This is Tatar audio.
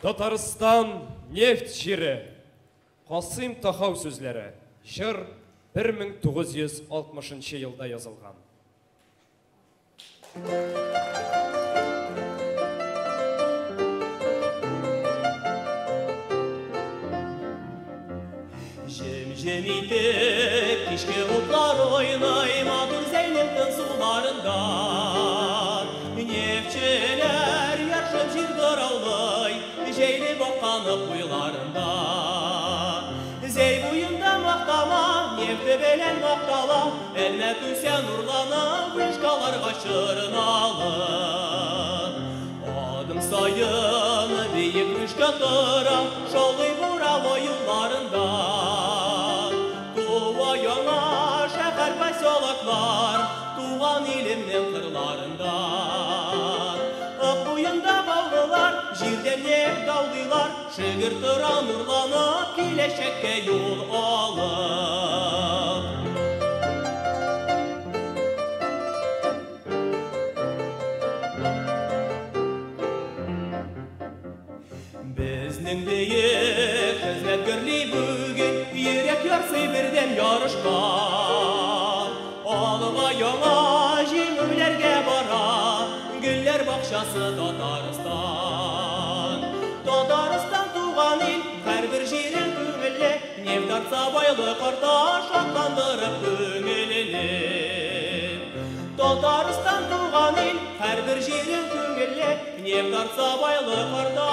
Татарстан нефть җире. Касыйм Тахау сүзләре. Җыр 1960 елда язылган. Җем-җем итеп кичке утлар уйный матур Зәйнең тын суларында. Нефтьчеләр яршып җир бораулый, җәйле бакканы куйларында. Зәй буенда мактама, нефте белән мактала, Әлмәт үсә нурлана, вышкаларга чорналып. Адым саен биек вышка тора, шаулый буравы юлларында. Туа яңа шәһәр поселоклар, туган илемнең кырларында. Ык буенда баулылар, җирдән нефть даулыйлар, шөгер тора нурланып, киләчәккә юл алып. Безнең бөек хезмәт гөрли бүген, йөрәк ярсый бердәм ярышка. Алга яңа җиңүләргә бара, гөлләр бакчасы Татарстан. Татарстан туган ил, һәрбер җирең күңелле, нефть артса байлык арта, шатландырып күңелне. Татарстан туган ил, һәрбер җирең күңелле, нефть артса байлык арта,